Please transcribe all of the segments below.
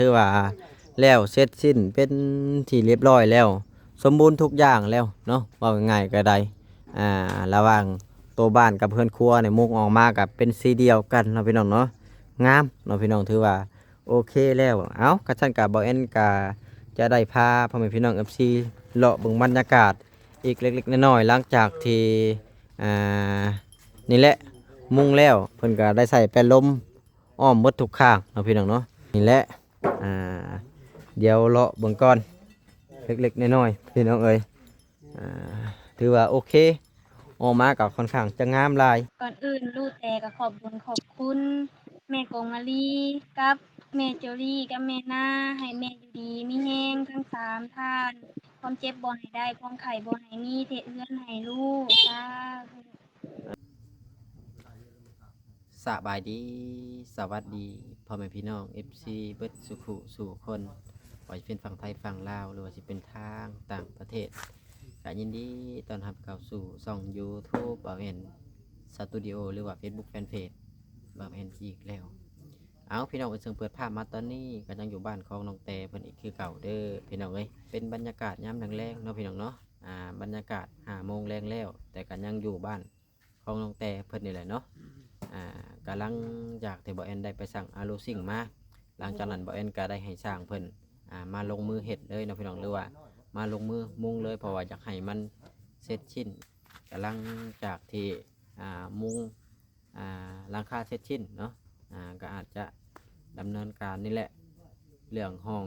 ຖືວ່າແລ້ວເສັດສິ້ນເປັນທີ່ລຽບຮ້ອຍແລ້ວ ສົມບູນທຸກຢ່າງແລ້ວເນາະ ເວົ້າງ່າຍໆກໍໄດ້. ອ່າ ລະຫວ່າງໂຕບ້ານກັບເຮືອນຄົວນີ້ມຸງອອກມາກໍເປັນສີດຽວກັນເນາະພີ່ນ້ອງເນາະ ງາມເນາະພີ່ນ້ອງ ຖືວ່າໂອເຄແລ້ວ. ເອົ້າ ຄັນຊັ້ນກໍບໍ່ແອນກໍຈະໄດ້ພາພໍ່ແມ່ພີ່ນ້ອງເອັຟຊີເລາະເບິ່ງບັນຍາກາດອີກເລັກໆນ້ອຍໆ ຫຼັງຈາກທີ່ ອ່າ ນີ້ແຫຼະ ມຸງແລ້ວ ເພິ່ນກໍໄດ້ໃສ່ແປ້ນລົມ ອ້ອມໝົດທຸກຂ້າງເນາະພີ່ນ້ອງເນາະ. ນີ້ແຫຼະ ອ່າ ດຽວເລາະເບິ່ງກ່ອນ ເລັກໆນ້ອຍໆ ພີ່ນ້ອງເອີຍ. ອ່າ ຖືວ່າໂອເຄ ອອກມາກໍຄ່ອນຂ້າງຈະງາມຫຼາຍ. ກ່ອນອື່ນ ລູກແຕ່ກໍຂອບບຸນຂອບຄຸນແມ່ກົງມາລີ ກັບແມ່ໂຈລີ ກັບແມ່ນາ ໃຫ້ແມ່ຢູ່ດີມີແຮງທັງສາມທ່ານ ຄວາມເຈັບບໍ່ໃຫ້ໄດ້ ຄວາມໄຂ້ບໍ່ໃຫ້ມີ ເຮັດເຮືອນໃຫ້ລູກ ສາທຸ. ສະບາຍດີ ສະຫວັດດີ ພໍ່ແມ່ພີ່ນ້ອງເອັຟຊີເບິດສູ່ຜູ້ສູ່ຄົນ ບໍ່ວ່າຈະເປັນຝັ່ງໄທຝັ່ງລາວ ຫຼືວ່າຊິເປັນທາງຕ່າງປະເທດ ກະຍິນດີຕ້ອນຮັບເຂົ້າສູ່ຊ່ອງຢູທູບ ບ່າວແອນສະຕູດິໂອ ຫຼືວ່າເຟສບຸກແຟນເພຈບ່າວແອນອີກແລ້ວ. ເອົາ ພີ່ນ້ອງເອີຍ ເຊິ່ງເປີດພາບມາຕອນນີ້ກໍຍັງຢູ່ບ້ານຂອງນ້ອງແຕເພິ່ນອີກຄືເກົ່າເດີພີ່ນ້ອງເອີຍ. ເປັນບັນຍາກາດຍາມແລງໆເນາະພີ່ນ້ອງເນາະ ອ່າ ບັນຍາກາດຫ້າໂມງແລງແລ້ວ ແຕ່ກໍຍັງຢູ່ບ້ານ ຂອງນ້ອງແຕເພິ່ນນີ້ແຫຼະເນາະ. ອ່າ ກະຫຼັງຈາກທີ່ບ່າວແອນໄດ້ໄປສັ່ງອາໂລຊິງມາ ຫຼັງຈາກນັ້ນບ່າວແອນກະໄດ້ໃຫ້ຊ່າງເພິ່ນ ອ່າ ມາລົງມືເຮັດເລີຍເນາະພີ່ນ້ອງ ຫຼືວ່າມາລົງມືມຸງເລີຍ ເພາະວ່າຢາກໃຫ້ມັນເສັດສິ້ນ. ກະຫຼັງຈາກທີ່ ອ່າ ມຸງ ອ່າ ຫຼັງຄາເສັດສິ້ນເນາະ ອ່າ ກະອາດຈະດຳເນີນການນີ້ແຫຼະ ເລື່ອງຫ້ອງ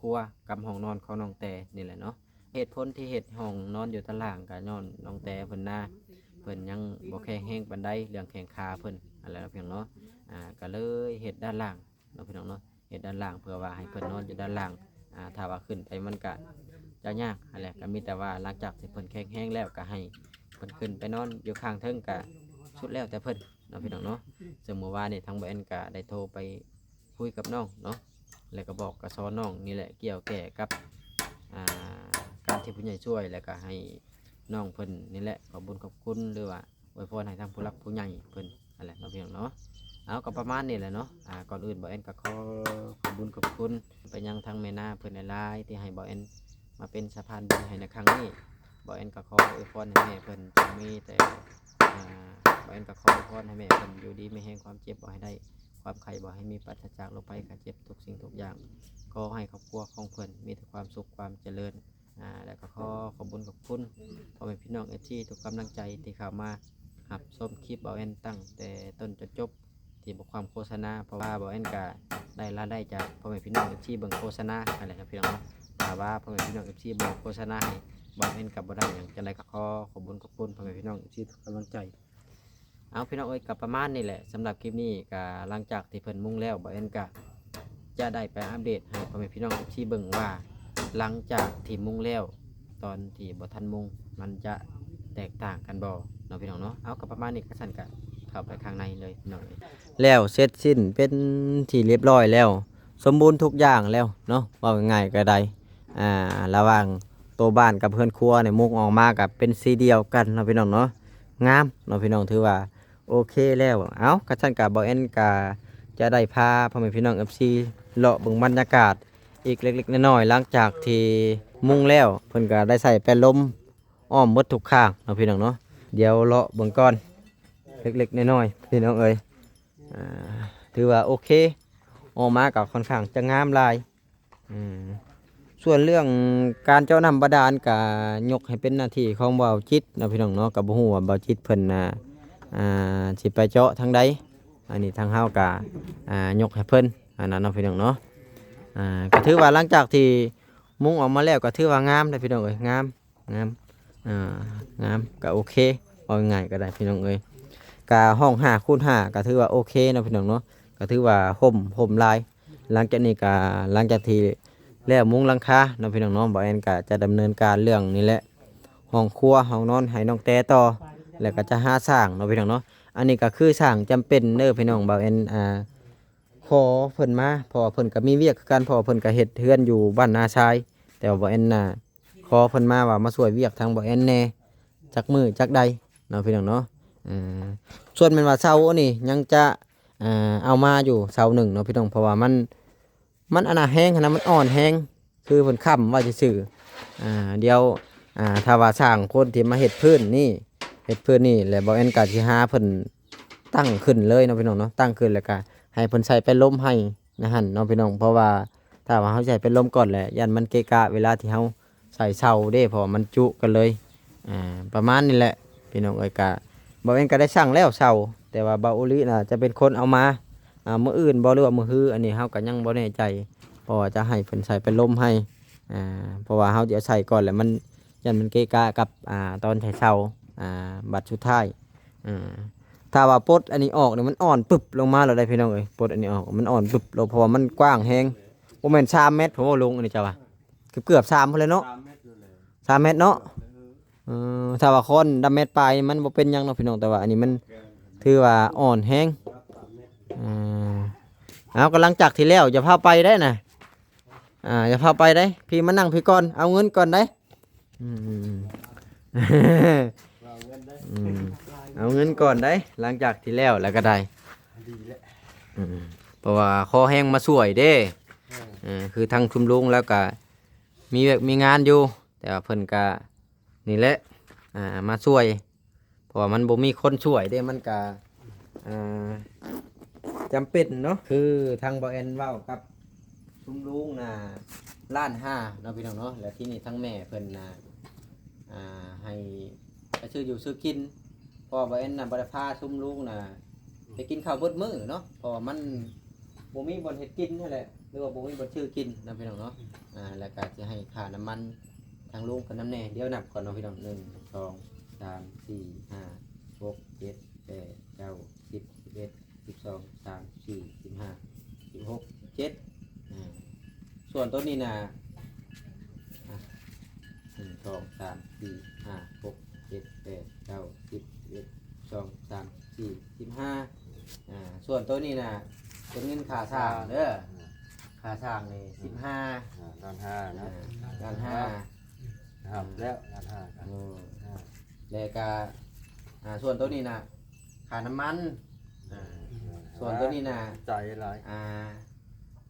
ຄົວກັບຫ້ອງນອນຂອງນ້ອງແຕນີ້ແຫຼະເນາະ. ເຫດຜົນທີ່ເຮັດຫ້ອງນອນຢູ່ດ້ານລ່າງ ກະຍ້ອນນ້ອງແຕເພິ່ນນາ ເພິ່ນຍັງບໍ່ແຂງແຮງປານໃດ ເລື່ອງແຂ້ງຂາເພິ່ນຫັ້ນແຫຼະເນາະພີ່ນ້ອງເນາະ. ອ່າ ກະເລີຍເຮັດດ້ານລ່າງເນາະພີ່ນ້ອງເນາະ ເຮັດດ້ານລ່າງ ເພື່ອວ່າໃຫ້ເພິ່ນນອນຢູ່ດ້ານລ່າງ. ອ່າ ຖ້າວ່າຂຶ້ນໄປມັນກະຈະຍາກຫັ້ນແຫຼະ ກະມີແຕ່ວ່າຫຼັງຈາກທີ່ເພິ່ນແຂງແຮງແລ້ວ ກະໃຫ້ເພິ່ນຂຶ້ນໄປນອນຢູ່ຂ້າງເທິງ ກະສຸດແລ້ວແຕ່ເພິ່ນເນາະພີ່ນ້ອງເນາະ. ເຊິ່ງມື້ວານນີ້ທາງບ່າວແອນກະໄດ້ໂທໄປ ຄຸຍກັບນ້ອງເນາະ ແລ້ວກໍບອກກໍສອນນ້ອງນີ້ແຫຼະ ກ່ຽວແກ່ກັບ ອ່າ ການທີ່ຜູ້ໃຫຍ່ຊ່ວຍ ແລ້ວກໍໃຫ້ນ້ອງເພິ່ນນີ້ແຫຼະ ຂອບບຸນຂອບຄຸນ ຫຼືວ່າອວຍພອນໃຫ້ທາງຜູ້ຫຼັກຜູ້ໃຫຍ່ເພິ່ນຫັ້ນແຫຼະເນາະພີ່ນ້ອງເນາະ. ເອົາ ກໍປະມານນີ້ແຫຼະເນາະ. ອ່າ ກ່ອນອື່ນບ່າວແອນກໍຂໍຂອບບຸນຂອບຄຸນໄປຍັງທາງແມ່ນາເພິ່ນຫຼາຍໆ ທີ່ໃຫ້ບ່າວແອນມາເປັນສະພານບຸນໃຫ້ໃນຄັ້ງນີ້. ບ່າວແອນກໍຂໍອວຍພອນໃຫ້ແມ່ເພິ່ນຈົ່ງມີແຕ່ ອ່າ ບ່າວແອນກໍຂໍອວຍພອນໃຫ້ແມ່ເພິ່ນຢູ່ດີມີແຮງ ຄວາມເຈັບບໍ່ໃຫ້ໄດ້ ຄວາມໄຂ້ບໍ່ໃຫ້ມີ ປາສະຈາກໂລກໄພໄຂ້ເຈັບທຸກສິ່ງທຸກຢ່າງ. ຂໍໃຫ້ຄອບຄົວຂອງເພິ່ນມີແຕ່ຄວາມສຸກຄວາມຈະເລີນ. ອ່າ ແລ້ວກໍຂໍຂອບບຸນຂອບຄຸນພໍ່ແມ່ພີ່ນ້ອງເອັຟຊີທຸກກຳລັງໃຈທີ່ເຂົ້າມາຮັບຊົມຄລິບບ່າວແອນຕັ້ງແຕ່ຕົ້ນຈົນຈົບ ທີ່ບໍ່ຄວາມໂຄສະນາ ເພາະວ່າບ່າວແອນກະໄດ້ລາຍໄດ້ຈາກພໍ່ແມ່ພີ່ນ້ອງເອັຟຊີເບິ່ງໂຄສະນາຫັ້ນແຫຼະເນາະພີ່ນ້ອງເນາະ. ຖ້າວ່າພໍ່ແມ່ພີ່ນ້ອງເອັຟຊີບໍ່ໂຄສະນາໃຫ້ ບ່າວແອນກະບໍ່ໄດ້ຫຍັງ. ຈັ່ງໃດກໍຂໍຂອບບຸນຂອບຄຸນພໍ່ແມ່ພີ່ນ້ອງເອັຟຊີທຸກກຳລັງໃຈ. ເອົາ ພີ່ນ້ອງເອີຍ ກໍປະມານນີ້ແຫຼະ ສຳລັບຄລິບນີ້. ກໍຫຼັງຈາກທີ່ເພິ່ນມຸງແລ້ວ ບ່າວແອນກະຈະໄດ້ໄປອັບເດດໃຫ້ພໍ່ແມ່ພີ່ນ້ອງເອັຟຊີເບິ່ງວ່າ ຫຼັງຈາກທີ່ມຸງແລ້ວ ຕອນທີ່ບໍ່ທັນມຸງ ມັນຈະແຕກຕ່າງກັນບໍ່ເນາະພີ່ນ້ອງເນາະ. ເອົາ ກໍປະມານນີ້ ຄັນຊັ້ນກໍເຂົ້າໄປຂ້າງໃນເລີຍພີ່ນ້ອງເອີຍ. ແລ້ວເສັດສິ້ນເປັນທີ່ລຽບຮ້ອຍແລ້ວ ສົມບູນທຸກຢ່າງແລ້ວເນາະ ເວົ້າງ່າຍໆກໍໄດ້. ອ່າ ລະຫວ່າງໂຕບ້ານກັບເຮືອນຄົວນີ້ມຸງອອກມາກໍເປັນສີດຽວກັນເນາະພີ່ນ້ອງເນາະ ງາມເນາະພີ່ນ້ອງ. ຖືວ່າໂອເຄແລ້ວ. ເອົ້າ ຄັນຊັ້ນກໍບໍ່ແອນກໍຈະໄດ້ພາພໍ່ແມ່ພີ່ນ້ອງເອັຟຊີເລາະເບິ່ງບັນຍາກາດ ອີກເລັກໆນ້ອຍໆ ຫຼັງຈາກທີ່ມຸງແລ້ວ ເພິ່ນກໍໄດ້ໃສ່ແປ້ນລົມອ້ອມໝົດທຸກຂ້າງເນາະພີ່ນ້ອງເນາະ. ດຽວເລາະເບິ່ງກ່ອນ ເລັກໆນ້ອຍໆ ພີ່ນ້ອງເອີຍ. ອ່າ ຖືວ່າໂອເຄ ອອກມາກໍຄ່ອນຂ້າງຈະງາມຫຼາຍ. ອືມ ສ່ວນເລື່ອງການເຈາະນ້ຳບາດານກໍຍົກໃຫ້ເປັນໜ້າທີ່ຂອງບ່າວຈິດເນາະພີ່ນ້ອງເນາະ. ກໍບໍ່ຮູ້ວ່າບ່າວຈິດເພິ່ນ ອ່າ ອ່າ ຊິໄປເຈາະທາງໃດ ອັນນີ້ທາງເຮົາກໍ ອ່າ ຍົກໃຫ້ເພິ່ນ ອັນນັ້ນເນາະພີ່ນ້ອງເນາະ. ອ່າ ກໍຖືວ່າຫຼັງຈາກທີ່ມຸງອອກມາແລ້ວ ກໍຖືວ່າງາມເດ້ພີ່ນ້ອງເອີຍ ງາມ ງາມ ອ່າ ງາມ ກໍໂອເຄ ເວົ້າງ່າຍໆກໍໄດ້ພີ່ນ້ອງເອີຍ. ກະຫ້ອງຫ້າຄູນຫ້າ ກໍຖືວ່າໂອເຄເນາະພີ່ນ້ອງເນາະ ກໍຖືວ່າຮົ່ມ ຮົ່ມຫຼາຍ. ຫຼັງຈາກນີ້ກໍ ຫຼັງຈາກທີ່ແລ້ວມຸງຫຼັງຄາເນາະພີ່ນ້ອງເນາະ ບ່າວແອນກໍຈະດຳເນີນການເລື່ອງນີ້ແຫຼະ ຫ້ອງຄົວ ຫ້ອງນອນໃຫ້ນ້ອງແຕຕໍ່ ແລ້ວກໍຈະຫາຊ່າງເນາະພີ່ນ້ອງເນາະ. ອັນນີ້ກໍຄືຊ່າງຈຳເປັນເດີພີ່ນ້ອງ ບ່າວແອນ ອ່າ ຂໍເພິ່ນມາ ເພາະວ່າເພິ່ນກໍມີວຽກຄືກັນ ເພາະວ່າເພິ່ນກໍເຮັດເຮືອນຢູ່ບ້ານນາຊາຍ ແຕ່ວ່າບໍ່ແອນນາ ຂໍເພິ່ນມາວ່າມາຊ່ວຍວຽກທາງບໍ່ແອນແດ່ ຈັກມື້ຈັກໃດເນາະພີ່ນ້ອງເນາະ. ເອີ ສ່ວນແມ່ນວ່າເສົານີ້ຍັງຈະ ເອີ ເອົາມາຢູ່ເສົາໜຶ່ງເນາະພີ່ນ້ອງ ເພາະວ່າມັນ ມັນອັນນ່າແຮງຫັ້ນນະ ມັນອ່ອນແຮງ ຄືເພິ່ນຄ້ຳໄວ້ຊື່ໆ. ອ່າ ດຽວ ອ່າ ຖ້າວ່າຊ່າງຄົນທີ່ມາເຮັດພື້ນນີ້ ເຮັດພື້ນນີ້ ແລ້ວບ່າວແອນກໍຊິຫາເພິ່ນຕັ້ງຂຶ້ນເລີຍເນາະພີ່ນ້ອງເນາະ, ຕັ້ງຂຶ້ນແລ້ວກໍໃຫ້ເພິ່ນໃສ່ໄປລົມໃຫ້ໃນຫັ້ນເນາະພີ່ນ້ອງ. ເພາະວ່າຖ້າວ່າເຮົາໃສ່ໄປລົມກ່ອນແຫຼະ ຢ້ານມັນເກະກະເວລາທີ່ເຮົາໃສ່ເສົາເດ້ ເພາະວ່າມັນຈຸກັນເລີຍ. ອ່າ ປະມານນີ້ແຫຼະພີ່ນ້ອງເອີຍ. ກະ ບ່າວແອນກໍໄດ້ສັ່ງແລ້ວເສົາ ແຕ່ວ່າບ່າວໂອລິນະຈະເປັນຄົນເອົາມາ ອ່າ ມື້ອື່ນບໍ່ ຫຼືວ່າມື້ຮື ອັນນີ້ເຮົາກໍຍັງບໍ່ແນ່ໃຈ ເພາະວ່າຈະໃຫ້ເພິ່ນໃສ່ໄປລົມໃຫ້. ອ່າ ເພາະວ່າເຮົາຈະໃສ່ກ່ອນແລ້ວມັນ ຢ້ານມັນເກະກະກັບ ອ່າ ຕອນໃສ່ເສົາ ອ່າ ບັດສຸດທ້າຍ. ອ່າ ຖ້າວ່າປົດອັນນີ້ອອກນີ້ ມັນອ່ອນປຶບລົງມາແລ້ວໄດ໋ພີ່ນ້ອງເອີຍ. ປົດອັນນີ້ອອກ ມັນອ່ອນປຶບລົງ ເພາະວ່າມັນກວ້າງແຮງ. ບໍ່ແມ່ນສາມແມັດ ໂອ້ ລຸງ ອັນນີ້ເຈົ້າວ່າ ເກືອບໆ ສາມພຸ້ນແຫຼະເນາະ. ສາມແມັດພຸ້ນແຫຼະ ສາມແມັດເນາະ. ເອີ ເອີ ຖ້າວ່າຄ້ອນດຳແມັດປາຍມັນບໍ່ເປັນຫຍັງເນາະພີ່ນ້ອງ, ແຕ່ວ່າອັນນີ້ມັນຖືວ່າອ່ອນແຮງ. ເອີ ເອົາ ກໍຫຼັງຈາກທີ່ແລ້ວ ຢ່າພາໄປໄດ໋ນະ. ອ່າ ຢ່າພາໄປໄດ໋ ພີ່ມານັ່ງພີ່ກ່ອນ ເອົາເງິນກ່ອນໄດ໋. ອືມ ເອົາເງິນໄດ໋ ອືມ ເອົາເງິນກ່ອນໄດ໋ ຫຼັງຈາກທີ່ແລ້ວ ແລ້ວກໍໄດ້ ດີແຫຼະ. ອືມ ເພາະວ່າຂໍແຮງມາຊ່ວຍເດ້. ເອີ ເອີ ຄືທາງຊຸມລຸງແລ້ວກໍມີວຽກມີງານຢູ່ ແຕ່ວ່າເພິ່ນກະນີ້ແຫຼະ ອ່າ ມາຊ່ວຍ ເພາະວ່າມັນບໍ່ມີຄົນຊ່ວຍເດ້ ມັນກະ ອ່າ ຈຳເປັນເນາະ. ຄືທາງບ່າວແອນເວົ້າກັບຊຸມລຸງນະ ລ້ານຫ້າເນາະພີ່ນ້ອງເນາະ. ແລ້ວທີນີ້ທາງແມ່ເພິ່ນນະ ອ່າ ໃຫ້ໄປຊື້ຢູ່ຊື້ກິນ ເພາະວ່າບ່າວແອນນະບໍ່ໄດ້ພາຊຸມລຸງນະ ໄປກິນເຂົ້າເບິດມື້ເນາະ ເພາະວ່າມັນບໍ່ມີບ່ອນເຮັດກິນຫັ້ນແຫຼະ ຫຼືວ່າບໍ່ມີບ່ອນຊື້ກິນນະພີ່ນ້ອງເນາະ. ອ່າ ແລ້ວກະຊິໃຫ້ຄ່ານ້ຳມັນທາງລຸງເພິ່ນນຳແດ່. ດຽວນັບກ່ອນເນາະພີ່ນ້ອງ ໜຶ່ງ ສອງ ສາມ ສີ່ ຫ້າ ຫົກ ເຈັດ ແປດ ເກົ້າ ສິບ ສິບເອັດ ສິບສອງ ສິບສາມ ສິບສີ່ ສິບຫ້າ ສິບຫົກ ສິບເຈັດ ອ່າ ສ່ວນໂຕນີ້ນະ ອ່າ ໜຶ່ງ ສອງ ສາມ ສີ່ ຫ້າ ຫົກ ເຈັດ ແປດ ເກົ້າ ສິບ ສິບເອັດ ສອງ ສາມ ສີ່ ສິບຫ້າ. ອ່າ ສ່ວນໂຕນີ້ນະ ເປັນເງິນຄ່າສ້າງເດີ ຄ່າສ້າງນີ້ສິບຫ້າ ອ່າ ລ້ານຫ້ານະ ອ່າ ລ້ານຫ້າ ຮັບແລ້ວລ້ານຫ້າ ອືມ ອ່າ ແລ້ວກະ ອ່າ ສ່ວນໂຕນີ້ນະ ຄ່ານ້ຳມັນ ອ່າ ສ່ວນໂຕນີ້ນະ ໃຈຫຼາຍ ອ່າ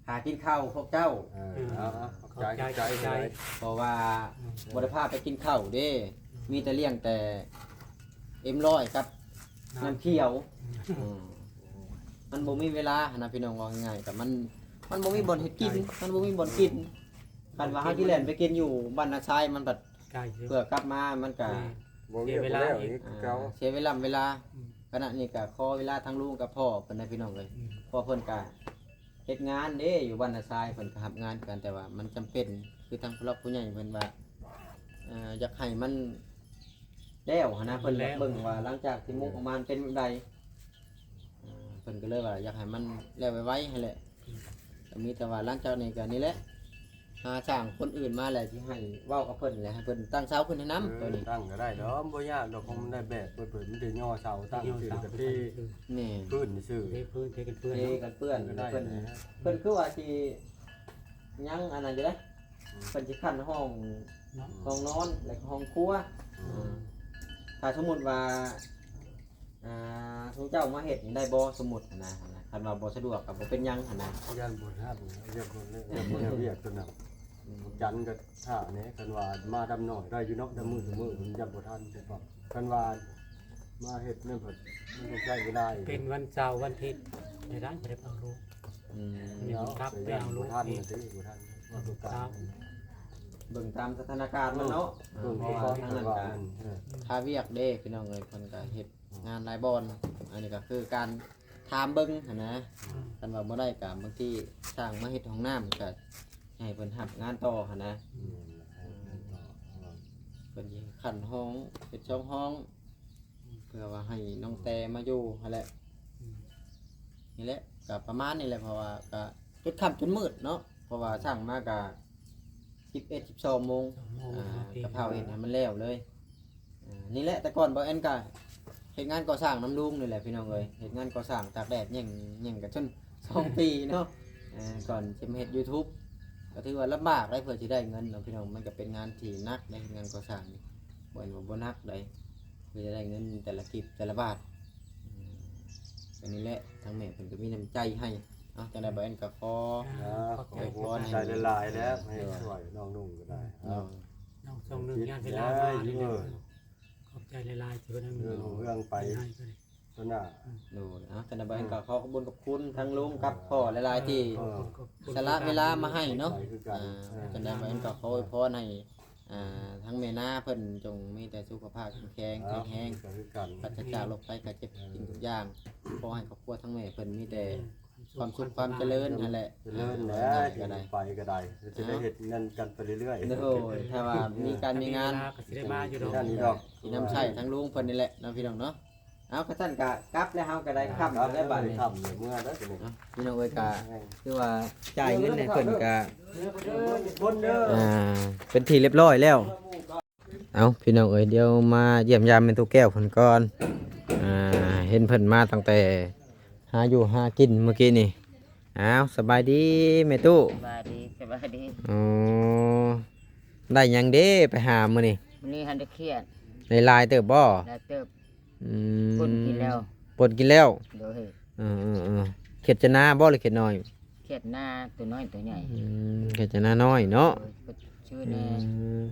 ຄ່າກິນເຂົ້າພວກເຈົ້າ ເອີ ເອົາ ເອົາ ຂອບໃຈ ຂອບໃຈ ຂອບໃຈ ເພາະວ່າ ອືມ ບໍ່ໄດ້ພາໄປກິນເຂົ້າເດ້ ອືມ ມີແຕ່ລ້ຽງແຕ່ເອັມຮ້ອຍກັບ ນ້ຳ ນ້ຳຂຽວ ອືມ ອືມ ມັນບໍ່ມີເວລາຫັ້ນນະພີ່ນ້ອງ ເວົ້າງ່າຍໆ ກໍມັນ ມັນບໍ່ມີບ່ອນເຮັດກິນ ມັນບໍ່ມີບ່ອນກິນ. ຄັນວ່າເຮົາຊິແລ່ນໄປກິນຢູ່ບ້ານນາຊາຍ ມັນບັດ ໄກເດີ ເພື່ອກັບມາມັນກະ ແມ່ນ ບໍ່ ເສຍເວລາ ບໍ່ແລ້ວອີກ ອີກຄືເກົ່າ ອ່າ ເສຍເວລາ ເວລາ ອືມ ຂະນະນີ້ກະຂໍເວລາທາງລຸງກັບພໍ່ເພິ່ນນະພີ່ນ້ອງເອີຍ ອືມ ເພາະເພິ່ນກະເຮັດງານເດ້ ຢູ່ບ້ານນາຊາຍ ເພິ່ນກະຮັບງານຄືກັນ ແຕ່ວ່າມັນຈຳເປັນ ຄືທາງຜູ້ຫຼັກຜູ້ໃຫຍ່ເພິ່ນວ່າ ເອີ ຢາກໃຫ້ມັນແລ້ວຫັ້ນນະ ເພິ່ນຢາກເບິ່ງວ່າຫຼັງຈາກທີ່ມຸກອອກມາມັນເປັນແບບໃດ ອ່າ ເພິ່ນກໍເລີຍວ່າຢາກໃຫ້ມັນແລ້ວໄວໆຫັ້ນແຫຼະ. ອືມ ກໍມີແຕ່ວ່າຫຼັງຈາກນີ້ກໍນີ້ແຫຼະ ຫາຊ່າງຄົນອື່ນມາແຫຼະ ທີ່ໃຫ້ເວົ້າກັບເພິ່ນແຫຼະ ໃຫ້ເພິ່ນຕັ້ງເສົາຂຶ້ນໃຫ້ນຳ ເອີ ໂຕນີ້ ຕັ້ງກໍໄດ້ດອກ ບໍ່ຍາກດອກ ຂອງມັນໄດ້ແບບເປີດໆ ມັນໄດ້ຍໍເສົາຕັ້ງ ເສາ ຊື່ ກໍເທ ແມ່ນ ພື້ນຊື່ ເທພື້ນ ເທກັນເປື້ອນ ເທກັນເປື້ອນ ກໍໄດ້ ເພິ່ນ ນະ ເພິ່ນຄືວ່າຊິຍັງອັນນັ້ນຢູ່ເດ້ ອືມ ເພິ່ນຊິຂັ້ນຫ້ອງ ເນາະ ຫ້ອງນອນ ແລ້ວກໍຫ້ອງຄົວ ອືມ ເອີ ຖ້າສົມມຸດວ່າ ອ່າ ຊຸມເຈົ້າມາເຮັດນີ້ໄດ້ບໍ່? ສົມມຸດຫັ້ນນະ ຄັນວ່າບໍ່ສະດວກກໍບໍ່ເປັນຫຍັງຫັ້ນນະ ຢ້ານບໍ່ທັນ ຢ້ານບໍ່ເລີກ ຢ້ານບໍ່ເຮັດວຽກຕົວນັ້ນ ອືມ ຈັນກໍຖ້າແດ່ ຄັນວ່າມາດຳໜ້ອຍໄດ້ຢູ່ເນາະ ດຳມື້ ອືມ ດຳມື້ມັນຢ້ານບໍ່ທັນ ແຕ່ວ່າຄັນວ່າມາເຮັດນັ້ນ ມັນຕ້ອງໃຊ້ເວລາອີກ ເປັນວັນເສົາວັນອາທິດ ໄດ້ ໄດ້ເອົາລູກ ອືມ ມີບຸນທັບໄປເອົາລູກ ບໍ່ທັນ ເຮັດ ຕິ ບໍ່ທັນ ເບິ່ງຕາມ ເບິ່ງຕາມສະຖານະການມັນເນາະ ເອີ ເພາະວ່າທາງນັ້ນກໍ ເອີ ຄາວຽກເດ້ພີ່ນ້ອງເອີຍ ເພິ່ນກໍເຮັດ ງານຫຼາຍບ່ອນ ອັນນີ້ກໍຄືການຖາມເບິ່ງຫັ້ນນະ ອືມ ຄັນວ່າບໍ່ໄດ້ກໍບາງທີຊ່າງມາເຮັດຫ້ອງນ້ຳກໍໃຫ້ເພິ່ນຮັບງານຕໍ່ຫັ້ນນະ ແມ່ນແຫຼະ ໃຫ້ເພິ່ນຕໍ່ ເພິ່ນຊິຂັ້ນຫ້ອງ ເຮັດສອງຫ້ອງ ອືມ ເພື່ອວ່າໃຫ້ນ້ອງແຕມາຢູ່ຫັ້ນແຫຼະ ອືມ ນີ້ແຫຼະ ກໍປະມານນີ້ແຫຼະ ເພາະວ່າກໍຈົນຄ່ຳຈົນມືດເນາະ ເພາະວ່າຊ່າງມາກໍສິບເອັດ ສິບສອງໂມງ ສອງໂມງ ອ່າ ກໍເຝົ້າເຮັດໃຫ້ມັນແລ້ວເລີຍ ອ່າ ນີ້ແຫຼະ ແຕ່ກ່ອນບ່າວແອນກະເຮັດງານກໍ່ສ້າງນຳລຸງນີ້ແຫຼະພີ່ນ້ອງເອີຍ ເຮັດງານກໍ່ສ້າງຕາກແດດແຍ່ງ ແຍ່ງກັນຈົນສອງປີເນາະ ເອີ ກ່ອນຈະມາເຮັດ YouTube ກໍຖືວ່າລຳບາກໄດ໋ ເພື່ອຊິໄດ້ເງິນເນາະພີ່ນ້ອງ ມັນກໍເປັນງານທີ່ໜັກໄດ໋ ເຮັດງານກໍ່ສ້າງນີ້ ບໍ່ແມ່ນວ່າບໍ່ໜັກໄດ໋ ເພື່ອຈະໄດ້ເງິນແຕ່ລະກີບແຕ່ລະບາດ ອືມ ກໍນີ້ແຫຼະ ທາງແມ່ເພິ່ນກໍມີນ້ຳໃຈໃຫ້ ເອົາ ຈັ່ງໃດບ່າວແອນກໍຂໍ ອ່າ ຂອບໃຈ ຂອບໃຈຫຼາຍໆແລ້ວ ໃຫ້ຊ່ວຍນ້ອງນຸ່ງກໍໄດ້ ໂດຍ ນ້ອງຊ່ວງໜຶ່ງ ຢ້ານເວລາມານີ້ເດີ ເອີ ຂອບໃຈຫຼາຍໆທີ່ເພິ່ນເອົາເລື່ອງຂອງເລື່ອງໄປ ໃຫ້ກໍໄດ້ ຕົວໜ້າ ໂດຍ ອ່າ ຈັ່ງໃດບ່າວແອນກໍຂໍຂອບຄຸນ ຂອບຄຸນທາງລຸງກັບພໍ່ຫຼາຍໆທີ່ ເອີ ສະຫຼະເວລາມາໃຫ້ເນາະ ອ່າ ຈັ່ງໃດບ່າວແອນກໍຂໍອວຍພອນໃຫ້ ອ່າ ທາງແມ່ນາເພິ່ນຈົ່ງມີແຕ່ສຸຂະພາບແຂງແຮງ ປາສະຈາກໂລກໄພໄຂ້ເຈັບທຸກສິ່ງທຸກຢ່າງ ຂໍໃຫ້ຄອບຄົວທາງແມ່ເພິ່ນມີແຕ່ ຄວາມສຸກຄວາມຈະເລີນຫັ້ນແຫຼະ ຈະເລີນແຫຼະ ໄປກໍໄດ້ ຈະໄດ້ເຮັດງານກັນໄປເລື້ອຍໆ ໂດຍ ຖ້າວ່າມີການມີງານ ກໍຊິໄດ້ມາຢູ່ດອກ ຊິນຳໃຊ້ທາງລຸງເພິ່ນນີ້ແຫຼະເນາະ ພີ່ນ້ອງເນາະ ເອົາ ຄັນຊັ້ນກໍກັບແລ້ວ ເຮົາກໍໄດ້ຄ່ຳແລ້ວບາດນີ້ ຄ່ຳເມື່ອແລ້ວ ພີ່ນ້ອງເອີຍ ກໍຄືວ່າຈ່າຍເງິນໃຫ້ເພິ່ນກໍ ຄົນເດີ ອ່າ ເປັນທີ່ຮຽບຮ້ອຍແລ້ວ. ເອົາ ພີ່ນ້ອງເອີຍ ດຽວມາຢ້ຽມຢາມແມ່ຕູ້ແກ້ວເພິ່ນກ່ອນ ອ່າ ເຫັນເພິ່ນມາຕັ້ງແຕ່ຫາຢູ່ຫາກິນມື້ກີ້ນີ້ ອ້າວ ສະບາຍດີແມ່ຕູ້ ສະບາຍດີ ສະບາຍດີ ອໍ ໄດ້ຫຍັງເດ້ໄປຫາມື້ນີ້ ມື້ນີ້ຫັ້ນໄດ້ຂຽດ ໄດ້ຫຼາຍເຕີບບໍ່ ຫຼາຍເຕີບ ອືມ ປົນກິນແລ້ວ ປົນກິນແລ້ວ ໂດຍ ເອີໆໆ ຂຽດຈະນາບໍ່ ຫຼືຂຽດນ້ອຍ ຂຽດນາ ຕົວນ້ອຍຕົວໃຫຍ່ ອືມ ຂຽດຈະນານ້ອຍເນາະ ໂດຍ ຊື່ແນ່ ອືມ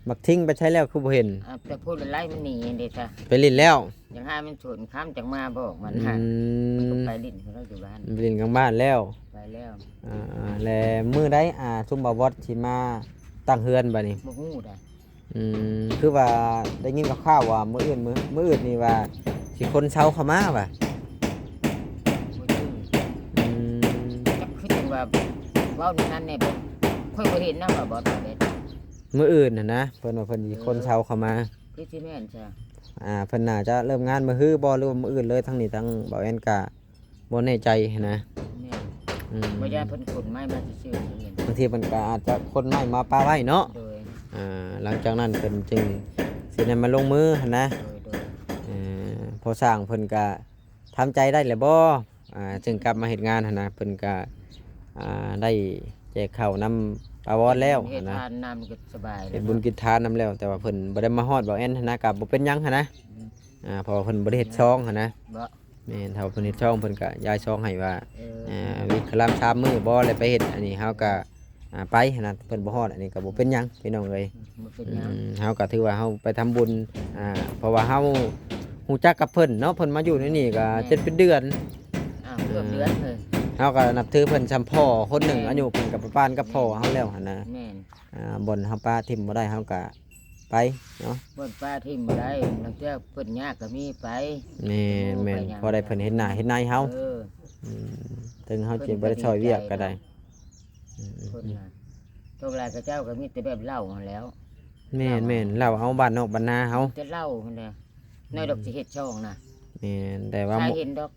ບັກທິງໄປໃສແລ້ວຄືບໍ່ເຫັນ ອ່າ ແຕ່ພູດໄລ່ມັນໜີເດ້ຊະ ໄປຫຼິ້ນແລ້ວ ຍັງຫາມັນສວນຄ່ຳຈັ່ງມາບອກມັນ ອືມ ມັນກໍໄປຫຼິ້ນຂອງລາວຢູ່ບ້ານ ໄປຫຼິ້ນກາງບ້ານແລ້ວ ໄປແລ້ວ ອ່າໆ ແລະມື້ໃດ ອ່າ ຊຸມບ່າວບອດຊິມາຕັ້ງເຮືອນບາດນີ້ ບໍ່ຮູ້ໃດ ອືມ ຄືວ່າໄດ້ຍິນຂ່າວໆວ່າມື້ອື່ນ ມື້ ມື້ອື່ນນີ້ວ່າຊິຂົນເສົາເຂົ້າມາວ່າ ບໍ່ຈື່ ອືມ ຈັກຄືຈັ່ງວ່າເວົ້າແນວນັ້ນແດ່ ຂ້ອຍບໍ່ເຫັນນະວ່າບໍ່ໄດ້ ມື້ອື່ນຫັ້ນນະ ເພິ່ນວ່າເພິ່ນຊິຂົນເສົາເຂົ້າມາ ຄືຊິແມ່ນຊະ ອ່າ ເພິ່ນໜ້າຈະເລີ່ມງານມື້ຮືບໍ່ ຫຼືວ່າມື້ອື່ນເລີຍ ທາງນີ້ທາງບ່າວແອນກະ ບໍ່ແນ່ໃຈຫັ້ນນະ ແມ່ນ ອືມ ບໍ່ຢ້ານເພິ່ນຂົນໄມ້ມາຊື່ໆ ບາງທີເພິ່ນກໍອາດຈະຂົນໄມ້ມາປະໄວ້ເນາະ ໂດຍ ອ່າ ຫຼັງຈາກນັ້ນເພິ່ນຈຶ່ງຊິໄດ້ມາລົງມືຫັ້ນນະ ໂດຍ ໂດຍ ເອີ ພໍ່ຊ່າງເພິ່ນກໍທຳໃຈໄດ້ແລ້ວບໍ່ ອ່າ ຈຶ່ງກັບມາເຮັດງານຫັ້ນນະ ເພິ່ນກໍ ອ່າ ໄດ້ແຈກເຂົ້ານຳປ້າວອນແລ້ວຫັ້ນນະ ເຮັດທານນຳກໍສະບາຍ ເຮັດບຸນກິນທານນຳແລ້ວ ແຕ່ວ່າເພິ່ນບໍ່ໄດ້ມາຮອດບ່າວແອນຫັ້ນນະ ກໍບໍ່ເປັນຫຍັງຫັ້ນນະ ອືມ ອ່າ ເພາະວ່າເພິ່ນບໍ່ໄດ້ເຮັດຊອງຫັ້ນນະ ເນາະ ແມ່ນ ຖ້າວ່າເພິ່ນເຮັດຊ່ອງ ເພິ່ນກະຍ້າຍຊ່ອງໃຫ້ວ່າ ເອີ ເອີ ວິກພະລາມສາມມື້ບໍ່ ແລ້ວໄປເຮັດອັນນີ້ ເຮົາກະ ອ່າ ໄປຫັ້ນນະ ເພິ່ນບໍ່ຮອດ ອັນນີ້ກະບໍ່ເປັນຫຍັງພີ່ນ້ອງເອີຍ ບໍ່ເປັນຫຍັງ ອືມ ເຮົາກະຖືວ່າເຮົາໄປທຳບຸນ ອ່າ ເພາະວ່າເຮົາຮູ້ຈັກກັບເພິ່ນເນາະ ເພິ່ນມາຢູ່ໃນນີ້ກະ ແມ່ນ ເຈັດແປດເດືອນ ອ້າວ ເກືອບເດືອນເລີຍ ເຮົາກະນັບຖືເພິ່ນສ່ຳພໍ່ຄົນໜຶ່ງ ແມ່ນ ອາຍຸເພິ່ນກະປະປານກັບພໍ່ເຮົາແລ້ວຫັ້ນນະ ແມ່ນ ອ່າ ບ່ອນເຮົາປະຖິ້ມບໍ່ໄດ້ ເຮົາກະ ໄປເນາະ ບ່ອນປະຖິ້ມບໍ່ໄດ້ ລາງເທື່ອເພິ່ນຍາກກໍມີໄປ ແມ່ນໆ ພໍໄດ້ເພິ່ນເຫັນໜ້າເຫັນໃນເຮົາ ເອີ ອືມ ເຖິງເຮົາຊິບໍ່ໄດ້ຊ່ອຍວຽກກໍໄດ້ ເພິ່ນນະ ໂຊກຫຼາຍຂະເຈົ້າກໍມີແຕ່ແບບເຫຼົ້າຫັ້ນແຫຼ້ວ ແມ່ນໆ ເຫຼົ້າເອົາບ້ານນອກບ້ານນາເຮົາ ແຕ່ເຫຼົ້າຫັ້ນແຫຼະ ນ້ອຍດອກຊິເຮັດຊ່ອງນະ ແມ່ນ ແຕ່ວ່າ ໃສເຫັນດອກ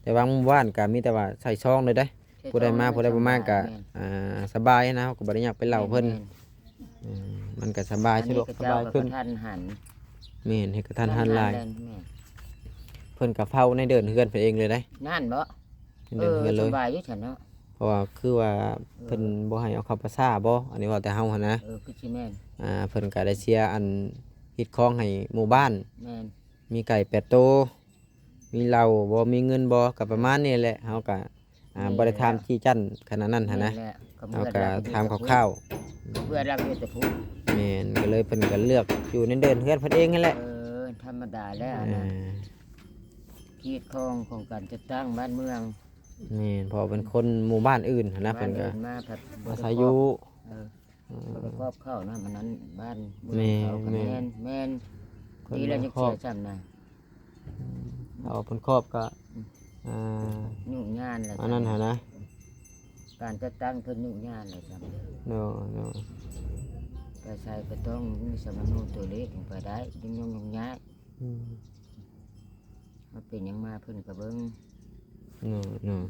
ແຕ່ວ່າໝູ່ບ້ານກໍມີແຕ່ວ່າໃສ່ຊ່ອງເລີຍເດ້ ຜູ້ໃດມາຜູ້ໃດບໍ່ມາກໍ ອ່າ ສະບາຍນະ ເຮົາກໍບໍ່ໄດ້ຍາກໄປເລົ່າເພິ່ນ ແມ່ນໆ ເອີ ມັນກໍສະບາຍ ສະດວກສະບາຍຂຶ້ນ ອັນນີ້ເຂົາເຈົ້າກໍກະທັນຫັນ ແມ່ນ ເຮັດກະທັນຫັນຫຼາຍ ແມ່ນ ເພິ່ນກໍເຝົ້າໃນເດີ່ນເຮືອນເພິ່ນເອງເລີຍເດ້ ນັ້ນບໍ ໃນເດີ່ນເຮືອນເລີຍ ເອີ ສະບາຍຢູ່ຊັ້ນເນາະ ເພາະວ່າຄືວ່າ ເອີ ເພິ່ນບໍ່ໃຫ້ເອົາເຂົ້າປ່າຊ້າບໍ ອັນນີ້ເວົ້າແຕ່ເຮົາຫັ້ນນະ ເອີ ຄືຊິແມ່ນ ອ່າ ເພິ່ນກໍໄດ້ເສຍອັນຮີດຄອງໃຫ້ໝູ່ບ້ານ ແມ່ນ ມີໄກ່ແປດໂຕ ມີເຫຼົ້າບໍ່ ມີເງິນບໍ່ ກໍປະມານນີ້ແຫຼະ ເຮົາກໍ ອ່າ ແມ່ນ ບໍ່ໄດ້ຖາມຈີ້ຈັ້ນຂະໜາດນັ້ນຫັ້ນນະ ແມ່ນແຫຼະ ເຮົາກໍຖາມຄ່າວໆ ເພື່ອລັກຢູ່ແຕ່ຜູ້ ແມ່ນ ກໍເລີຍເພິ່ນກໍເລືອກຢູ່ໃນເດີ່ນເຮືອນເພິ່ນເອງຫັ້ນແຫຼະ ເອີ ທຳມະດາແລ້ວ ອ່າ ນະ ຮີດຄອງຂອງການຈັດຕັ້ງບ້ານເມືອງ ແມ່ນ ເພາະວ່າເປັນຄົນໝູ່ບ້ານອື່ນຫັ້ນນະ ບ້ານອື່ນມາ ເພິ່ນກໍມາອາໄສຢູ່ ເອີ ເອີ ເພິ່ນກໍຄອບເຂົ້ານຳ ອັນນັ້ນບ້ານເມືອງເຂົາກໍ ແມ່ນ ແມ່ນ ແມ່ນ ເພິ່ນ ດີແລ້ວຈັ່ງເສຍຊ້ຳນະ ອືມ ເອົາເພິ່ນຄອບກໍ ອືມ ອ່າ ຫຍຸ້ງຍາກແຫຼະ ອັນນັ້ນຫັ້ນນະ ການຈັດຕັ້ງເພິ່ນຫຍຸ້ງຍາກແຫຼະຈ້ຳ ໂດຍ ໂດຍ ໄປໃສກໍຕ້ອງມີສຳມະໂນຕົວເລກ ຈັ່ງໄປໄດ້ ຫຍຸ້ງ ຫຍຸ້ງຍາກ ອືມ ວ່າເປັນຫຍັງມາເພິ່ນກໍເບິ່ງ ໂດຍ ໂດຍ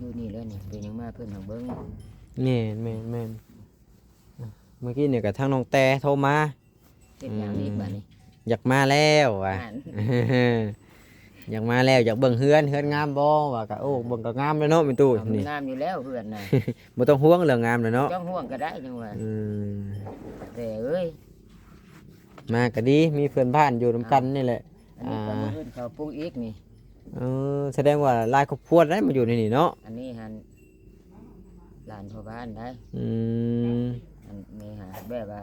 ຢູ່ນີ້ແຫຼະນີ້ ເປັນຫຍັງມາເພິ່ນຫາເບິ່ງ ແມ່ນ ແມ່ນ ແມ່ນ ເມື່ອກີ້ນີ້ກໍທາງນ້ອງແຕ່ໂທມາ ເຮັດຫຍັງອີກບາດນີ້ ຢາກມາແລ້ວວ່າ ຢາກມາແລ້ວ ຢາກເບິ່ງເຮືອນ ເຮືອນງາມບໍ່ ວ່າກະ ໂອ້ ເບິ່ງກໍງາມແລ້ວເນາະ ແມ່ຕູ້ນີ້ ງາມຢູ່ແລ້ວເຮືອນນະ ບໍ່ຕ້ອງຫ່ວງເລື່ອງງາມແລ້ວເນາະ ບໍ່ຕ້ອງຫ່ວງກໍໄດ້ຈັ່ງວ່າ ອືມ ແຕ່ເອີຍ ມາກໍດີ ມີເພື່ອນບ້ານຢູ່ນຳກັນນີ້ແຫຼະ ອັນນີ້ກໍ ອ່າ ມື້ອື່ນເຂົາປຸກອີກນີ້ ເອີ ສະແດງວ່າຫຼາຍຄອບຄົວໄດ໋ມາຢູ່ໃນນີ້ເນາະ. ອັນນີ້ຫັ້ນຫຼານພໍ່ບ້ານໄດ໋. ອືມ ອັນນີ້ຫາແບບວ່າ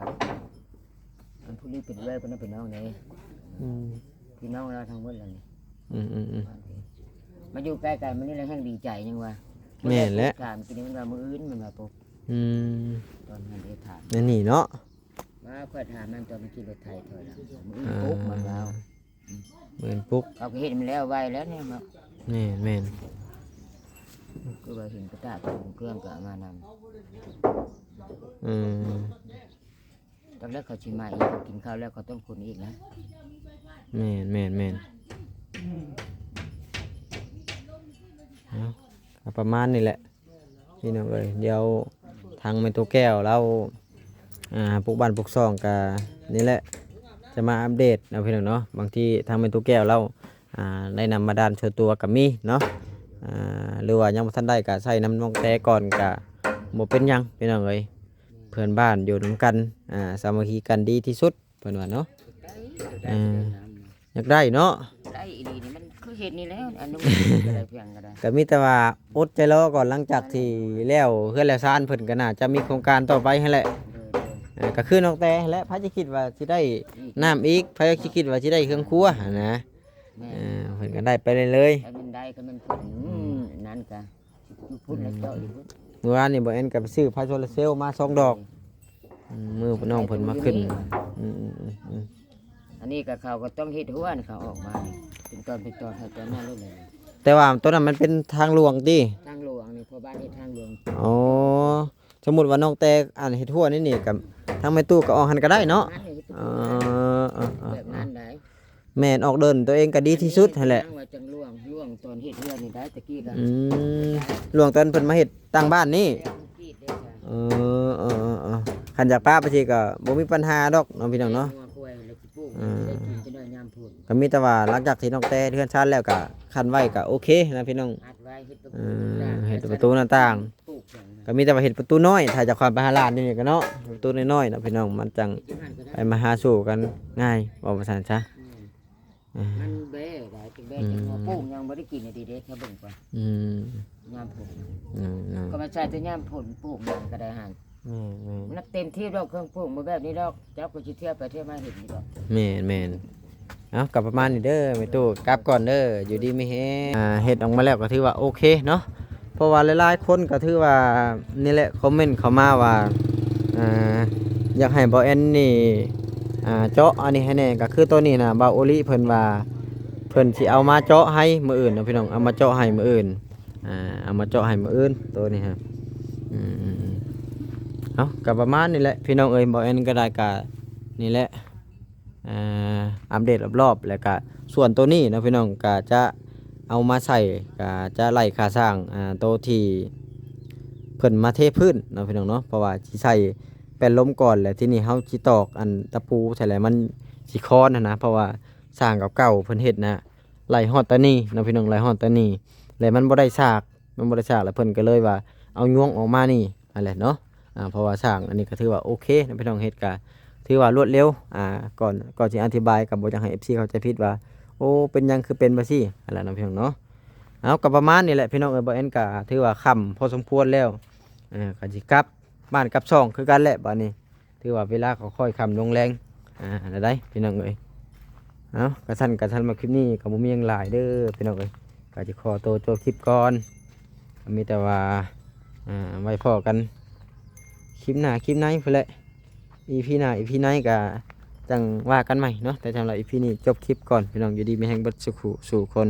ອັນຜູ້ນີ້ເປັນເອື້ອຍ ຜູ້ນັ້ນເປັນນ້ອງເດ້. ອືມ ພີ່ນ້ອງລາວທັງໝົດແລ້ວນີ້. ອືມໆໆ ມາຢູ່ໃກ້ກັນມື້ນີ້ແລ້ວແຮ່ງດີໃຈຍັງວ່າ. ແມ່ນແຫຼະ. ຖາມກິນນີ້ມັນວ່າມື້ອື່ນ ມັນວ່າປຸກ. ອືມ ຕອນນັ້ນໄດ້ຖາມ ແນວນີ້ເນາະ. ວ່າຂ້ອຍຖາມມັນຕອນມັນຂີ່ລົດໄຖຖອຍຫຼັງ ມື້ອື່ນປຸກມັນວ່າ. ເອີ ມື້ອື່ນປຸກ ເຂົາກໍເຮັດໃຫ້ມັນແລ້ວໄວແລ້ວນີ້ເນາະ. ແມ່ນໆ ຄືວ່າເຫັນກະຕະເຄື່ອງກໍເອົາມານຳ. ອືມ ຈັກແລ້ວເຂົາຊິມາອີກ ເຂົາກິນເຂົ້າແລ້ວເຂົາຕ້ອງຄົນອີກນະ. ແມ່ນໆໆ ເອົາ ກໍປະມານນີ້ແຫຼະ ພີ່ນ້ອງເອີຍ. ດຽວທາງແມ່ຕູ້ແກ້ວລາວ ອ່າ ປຸກບ້ານປຸກຊ່ອງກະນີ້ແຫຼະ ຈະມາອັບເດດເນາະ ພີ່ນ້ອງເນາະ. ບາງທີທາງແມ່ຕູ້ແກ້ວລາວ ອ່າ ໄດ້ນຳມາດ້ານສ່ວນຕົວກະມີເນາະ ອ່າ ຫຼືວ່າຍັງບໍ່ທັນໄດ້ກະໃຊ້ນຳນ້ອງແຕກ່ອນກະບໍ່ເປັນຫຍັງ ພີ່ນ້ອງເອີຍ. ເພື່ອນບ້ານຢູ່ນຳກັນ ອ່າ ສາມັກຄີກັນດີທີ່ສຸດ ເພິ່ນວ່າເນາະ. ເອີ ຢາກໄດ້ເນາະ ໄດ້ອີ່ຫຼີນີ້ ມັນຄືເຮັດນີ້ແຫຼະ ອະນຸ ກໍໄດ້ພຽງກໍໄດ້ ກໍມີແຕ່ວ່າອົດໃຈລໍກ່ອນ ຫຼັງຈາກທີ່ແລ້ວເຮືອນແລ້ວຊານ ເພິ່ນກໍໜ້າຈະມີໂຄງການຕໍ່ໄປຫັ້ນແຫຼະ. ເອີ ກໍຄືນ້ອງແຕຫັ້ນແຫຼະ ໃຜຈະຄິດວ່າຊິໄດ້ນ້ຳອີກ ໃຜຈະຄິດວ່າຊິໄດ້ເຮືອນຄົວຫັ້ນນະ. ແມ່ນ ເອີ ເພິ່ນກໍໄດ້ໄປເລື້ອຍໆ ຄັນມັນໄດ້ ຄັນມັນເພິ່ນ ອືມ ນັ້ນກະ ຢູ່ພຸ້ນແລ້ວເຈາະຢູ່ພຸ້ນ. ມື້ວານນີ້ບໍ່ແອນກໍໄປຊື້ໄຟໂຊລາເຊວມາສອງດອກ. ອືມ ມື້ນ້ອງເພິ່ນມາຂຶ້ນ. ອືມໆໆໆ ອັນນີ້ກໍເຂົາກໍຕ້ອງເຮັດຮົ້ວ ເຂົາອອກມາເປັນຕອນເປັນຕອນ ໃຫ້ຕອນນັ້ນໂລດແຫຼະ. ແຕ່ວ່າຕົວນັ້ນມັນເປັນທາງຫຼວງຕິ? ທາງຫຼວງນີ້ ພໍ່ບ້ານເຮັດທາງຫຼວງ. ອໍ ສົມມຸດວ່ານ້ອງແຕອັນເຮັດຮົ້ວນີ້ນີ້ ກໍທາງແມ່ຕູ້ກໍອອກຫັ້ນກໍໄດ້ເນາະ. ເອີ ແບບນັ້ນໄດ໋. ແມ່ນ ອອກເດີ່ນຕົວເອງກໍດີທີ່ສຸດຫັ້ນແຫຼະ. ວ່າຈັ່ງຫຼວງ ຫຼວງຕອນເຮັດເຮືອນນີ້ໄດ໋ ຕະກີ້ກໍ ອືມ ຫຼວງຕອນເພິ່ນມາເຮັດຕັ້ງບ້ານນີ້. ເອີ ເອີ ເອີ ຄັນຢາກປະໄປຊິກໍບໍ່ມີປັນຫາດອກເນາະ ພີ່ນ້ອງເນາະ. ເອີ ກໍມີແຕ່ວ່າຫຼັງຈາກທີ່ນ້ອງແຕເຮືອນຊານແລ້ວກໍຄັນໄວ້ກໍໂອເຄນະ ພີ່ນ້ອງ. ເຮັດປະຕູໜ້າຕ່າງ ກໍມີແຕ່ວ່າເຮັດປະຕູນ້ອຍ ຖ້າຈະຂ້ອຍໄປຫາຫຼານຢູ່ນີ້ກໍເນາະ ປະຕູນ້ອຍໆເນາະ ພີ່ນ້ອງ ມັນຈັ່ງໄປມາຫາສູ່ກັນງ່າຍ ເວົ້າວ່າຊັ້ນຊະ. ມັນແບ້ໄດ໋ ເປັນແບ້ ອືມ ຈັ່ງວ່າປູກຫຍັງບໍ່ໄດ້ກິນດີເດ້ ຖ້າເບິ່ງກ່ອນ. ອືມ ຍາມຝົນ ອືມໆ ກໍມາໃສ່ແຕ່ຍາມຝົນ ປູກຫຍັງກໍໄດ້ຫັ້ນ. ແມ່ນໆ ມັນເຕັມທີ່ດອກ ເຄື່ອງປູກບໍ່ແບບນີ້ດອກ ເຈົ້າກໍຊິທ່ຽວໄປທ່ຽວມາເຫັນຢູ່ດອກ. ແມ່ນໆ ເອົາ ກໍປະມານນີ້ເດີ ແມ່ຕູ້ ກັບກ່ອນເດີ ຢູ່ດີມີແຮງ. ອ່າ ເຮັດອອກມາແລ້ວກໍຖືວ່າໂອເຄເນາະ ເພາະວ່າຫຼາຍໆຄົນກໍຖືວ່ານີ້ແຫຼະ ຄອມເມັນເຂົ້າມາວ່າ ອ່າ ຢາກໃຫ້ບ່າວແອນນີ້ ອ່າ ເຈາະອັນນີ້ໃຫ້ແດ່ ກໍຄືໂຕນີ້ນະ ບ່າວໂອລິເພິ່ນວ່າ ເພິ່ນຊິເອົາມາເຈາະໃຫ້ມື້ອື່ນເນາະ ພີ່ນ້ອງ ເອົາມາເຈາະໃຫ້ມື້ອື່ນ ອ່າ ເອົາມາເຈາະໃຫ້ມື້ອື່ນ ໂຕນີ້ຮະ. ອືມໆໆ ເອົາ ກໍປະມານນີ້ແຫຼະ ພີ່ນ້ອງເອີຍ ບ່າວແອນກໍໄດ້ ກໍນີ້ແຫຼະ ອ່າ ອັບເດດລອບໆ ແລ້ວກະສ່ວນໂຕນີ້ເນາະ ພີ່ນ້ອງ ກະຈະເອົາມາໃສ່ ກະຈະໄລ່ຄ່າສ້າງ ອ່າ ໂຕທີ່ເພິ່ນມາເທພື້ນເນາະ ພີ່ນ້ອງເນາະ ເພາະວ່າຊິໃສ່ແປ້ນລົມກ່ອນ ແລ້ວທີນີ້ເຮົາຊິຕອກອັນຕະປູໃສ່ ແລ້ວມັນຊິຄອນຫັ້ນນະ ເພາະວ່າສ້າງເກົ່າໆເພິ່ນເຮັດນະ ໄລ່ຮອດຕານີ້ເນາະ ພີ່ນ້ອງ ໄລ່ຮອດຕານີ້ ແລ້ວມັນບໍ່ໄດ້ສາກ ມັນບໍ່ໄດ້ສາກ ແລ້ວເພິ່ນກໍເລີຍວ່າເອົາຍວງອອກມານີ້ຫັ້ນແຫຼະເນາະ. ອ່າ ເພາະວ່າສ້າງອັນນີ້ກໍຖືວ່າໂອເຄເນາະ ພີ່ນ້ອງ ເຮັດກໍຖືວ່າລວດເລັວ ອ່າ ກ່ອນ ກ່ອນຊິອະທິບາຍກໍບໍ່ຢາກໃຫ້ເອັຟຊີເຂົ້າໃຈຜິດວ່າ ໂອ້ ເປັນຫຍັງຄືເປັນແບບຊີ້ຫັ້ນແຫຼະເນາະ ພີ່ນ້ອງເນາະ. ເອົາ ກໍປະມານນີ້ແຫຼະ ພີ່ນ້ອງເອີຍ ບ່າວແອນກໍຖືວ່າຄ່ຳພໍສົມຄວນແລ້ວ ອ່າ ກໍຊິກັບ ບ້ານກັບຊ່ອງຄືກັນແຫຼະບາດນີ້ ຖືວ່າເວລາກໍຄ່ອຍຄ່ຳລົງແລງ ອ່າ ແນວໃດພີ່ນ້ອງເອີຍ. ເອົາ ກະຊັ້ນ ກະຊັ້ນມາຄລິບນີ້ກໍບໍ່ມີຫຍັງຫຼາຍເດີພີ່ນ້ອງເອີຍ ກໍຈະຂໍໂຕຈົບຄລິບກ່ອນ ກໍມີແຕ່ວ່າ ອ່າ ໄວ້ພໍ້ກັນຄລິບໜ້າຄລິບໃນພຸ້ນແຫຼະ ອີພີໜ້າອີພີໃນກໍຈັ່ງວ່າກັນໃໝ່ເນາະ. ແຕ່ສຳລັບອີພີນີ້ຈົບຄລິບກ່ອນ ພີ່ນ້ອງ ຢູ່ດີມີແຮງເບິດສູ່ຜູ້ສູ່ຄົນ.